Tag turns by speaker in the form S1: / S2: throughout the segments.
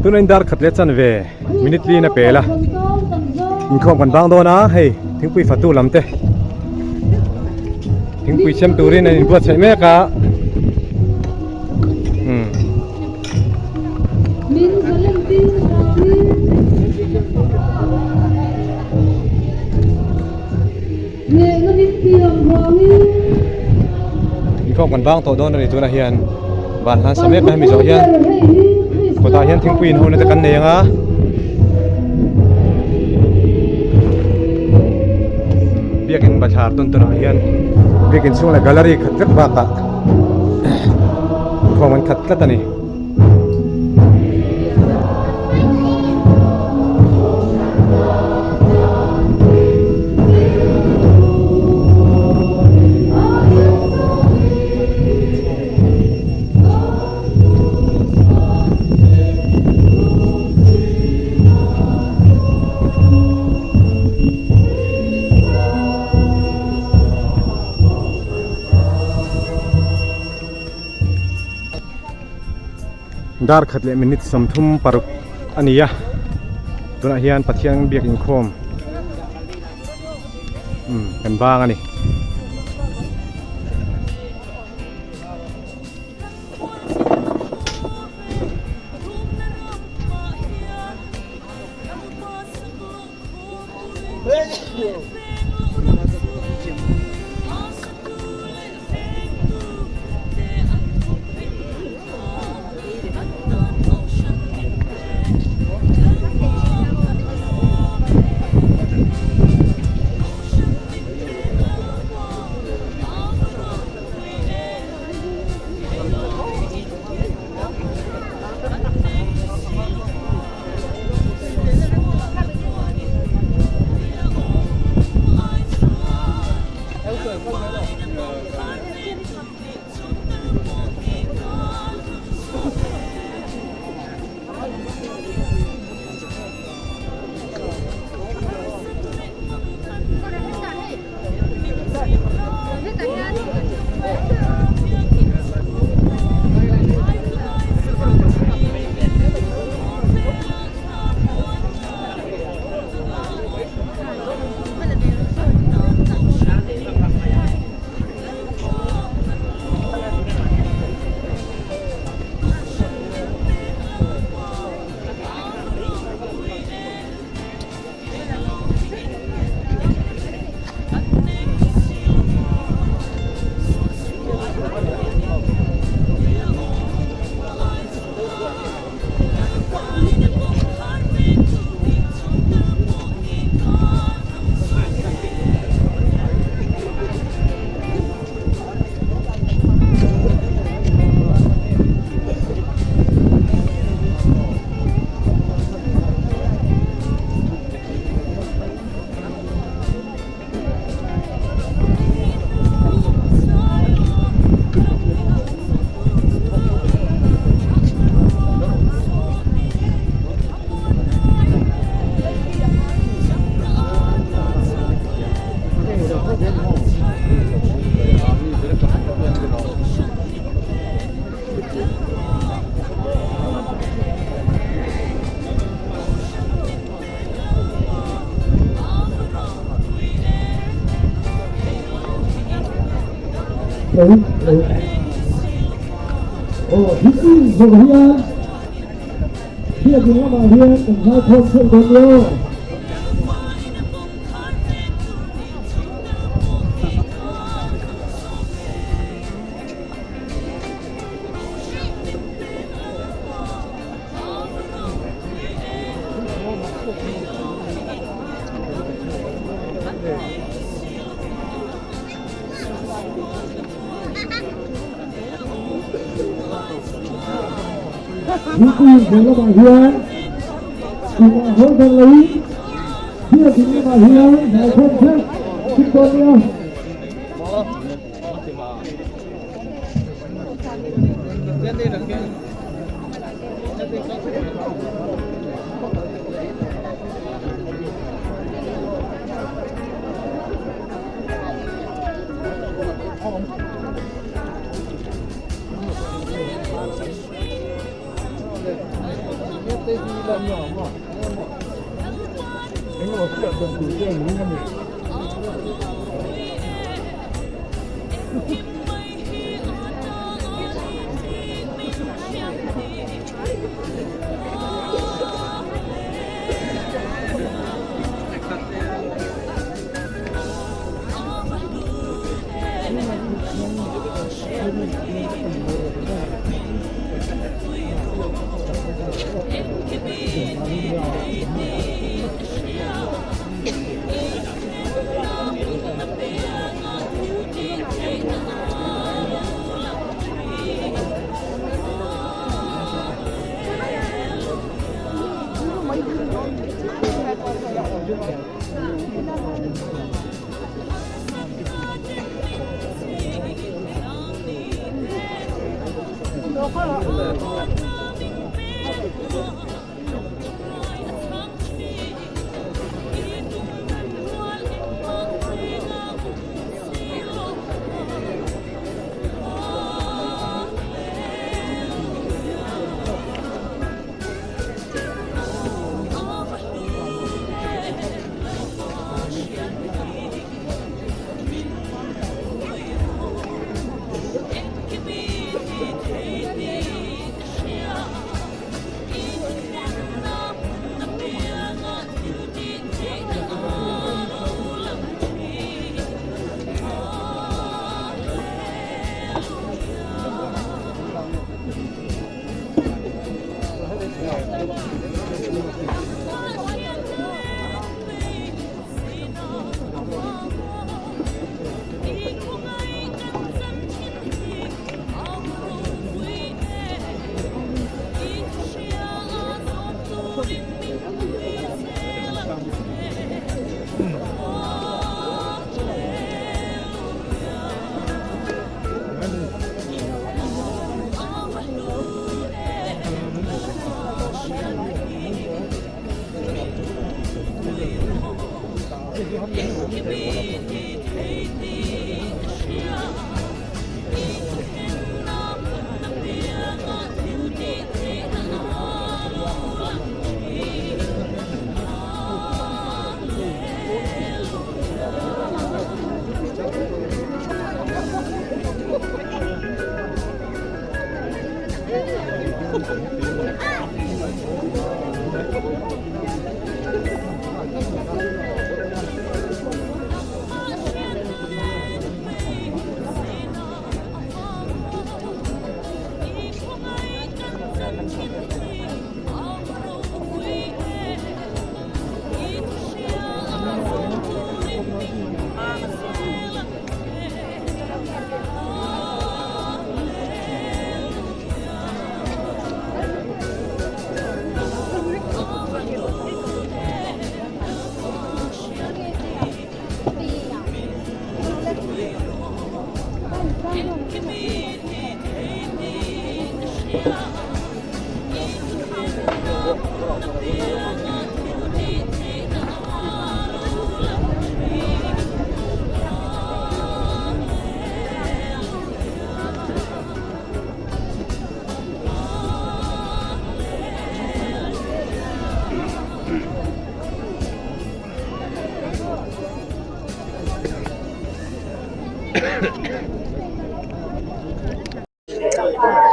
S1: Tuna in dar khat leh chanve minute li in a pel a, inkhawm kan bang dawn a, hei thingpui fatu lam te thingpui siam turin an inbuatsaih mek a. Umm. Inkhawm kan bang tawh dawn a ni tunah hian van hlan sa mek a hemi zawh hian kawtah hian thingpui in hona te kan nei ang a biakin bathlar tawn tawnah hian biakin chhung leh gallery khat vek bakah inkhawm an khat tlat a ni. Dar khat leh minute 36 a ni a tunah hian Pathian biak inkhawm umm kan bang a ni.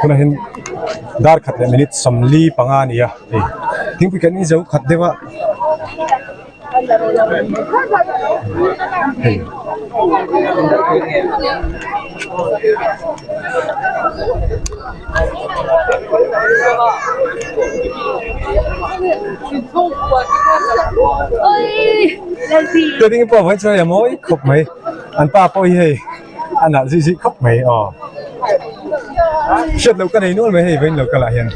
S1: Tunah hian dar khat leh minute sawmli panga a ni a hei thingpui kan in zo khat deuh a hei. Te pawh vawiin chuan a mawi khawp mai an pa pawh hi hei a nalh zui zui khawp mai aw hriat loh ka nei nual mai hei vawiin lo kal ah hian.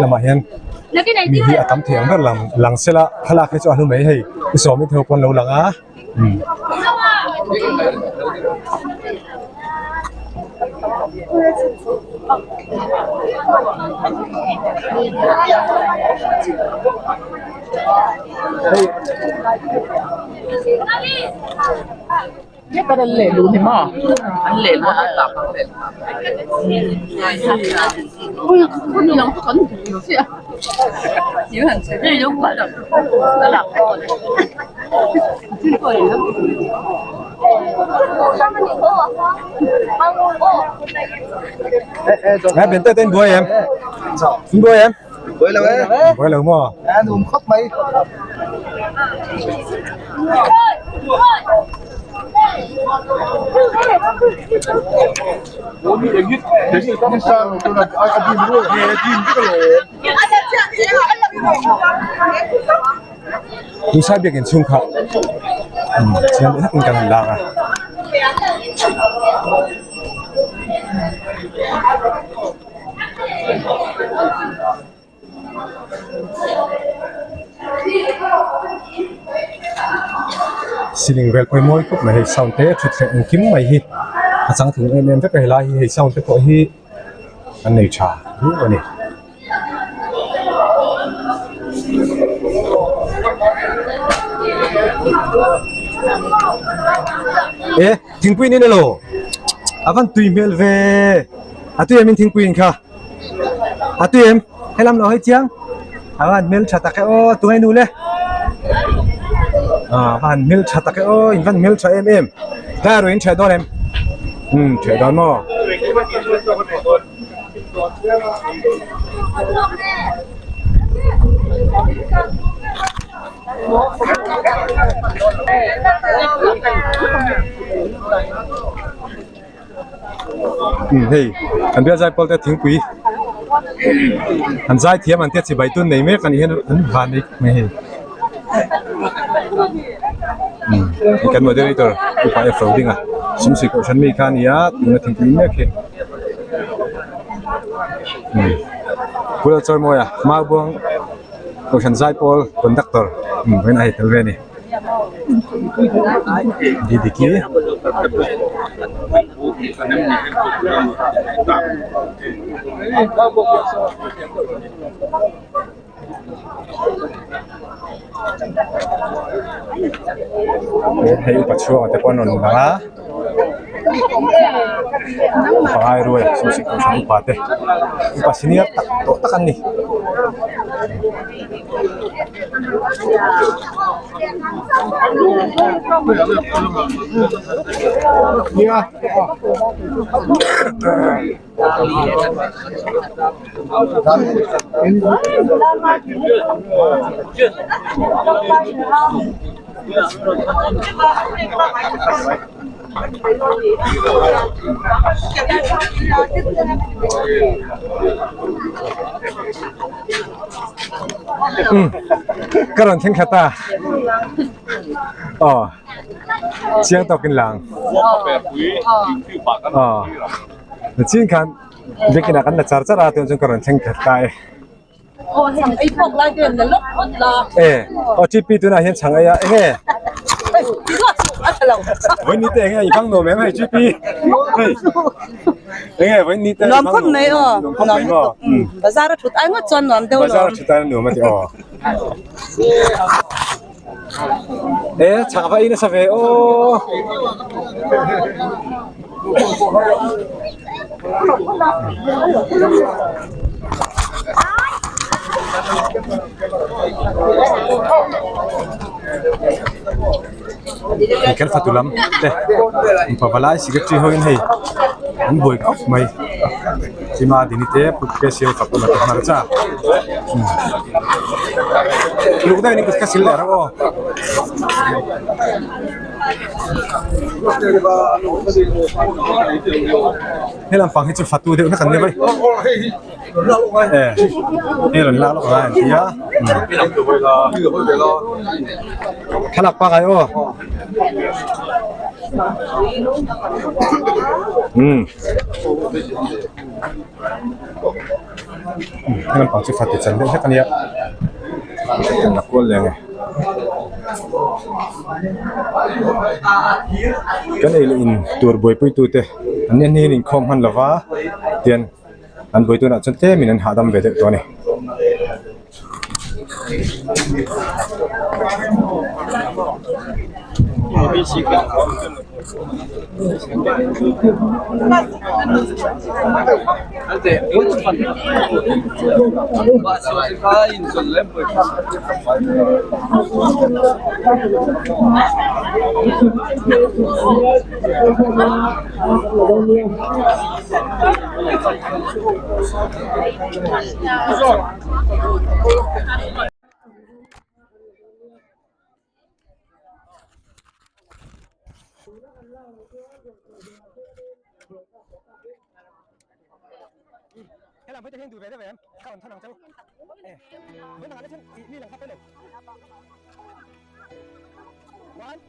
S1: Lamah hian mi hi a tam thei ang ber lang lang sela thlalak hi chu a hlu mai hei u sawmi te ho pawh an lo lang a umm. Hei. Ngai ben te ten buai em in buai em
S2: Buai lo e.
S1: Buai lo maw?
S2: A nuam khawp mai.
S1: Duhsai biakinn chhung kha chian leh hlakin kan han lak a. Ceiling vel pawh hi mawi khawp mai hei sound te thutthleng engkim mai hi a changtlung em em vek a helai hi hei sound te pawh hi an nei tha viau a ni. E thingpui in elaw a van tui hmel ve a tui em in thingpui in kha a tui em helam lo hei chiang a van hmel tha tak e aw tungai nu le a van hmel tha tak e aw in van hmel tha em em tlai a ruih in ṭheh dawn em umm ṭheh dawn maw. Hei an bial zai pawl te thingpui an zai thiam an tia chibai tun nei mek a nih hian an van nei khawp mai hei hei kan moderator upa F Rodinga sumsui kohhran mi kha a ni a tuna thingpui mek hi. Pu Lalchawimawia Maubuang Kohhran Zaipawl Conductor vawiin a hei tel ve a ni. Didiki. Hei upa chhuanga te pawh an rawn lang a upa ngai ruai sumsi kohhran upa te upa senior tak tawh tak an ni. Ka rawn thleng thla ta aw chiang tawkin lang aw. Chin khan biakinn ah kan la char char a tun chuan ka rawn thleng kher ta e. E OTP tunah hian chhang ei a enge vawiin ni te enge i bang nuam em hei GP hei enge vawiin ni te
S3: Nuam khawp mai aw
S1: nuam khawp mai maw
S3: bazar a thut ai ngawt chuan nuam deuh
S1: bazar a thut ai nuam a ti aw E chhang va ei nasa ve aw. Hei kan fatu lam te mipa valai secretary ho in hei an buai khawp mai chima dini te put te siam fak awm a ti hmarcha luk deuh in kut kha sil leh reuh aw. He lampang hi chu fatu deuh hlek an ni mai e hei rawn lak lawk ang a an ti a thlalak pangai aw umm he lampang chu fatu chan deuh hlek a nia kan la kual leh ang e. Kan ei leh in tur buaipui tute an ni hian inkhawm hman lova tian an buai tunah chuan tlem in an hahdam ve deuh tawh a ni. Helam phei te hian duh ve deuh em? Ka rawn thawn ang cheu. E, vawi dangah te chuan ih mi lang kha pawi lo. One,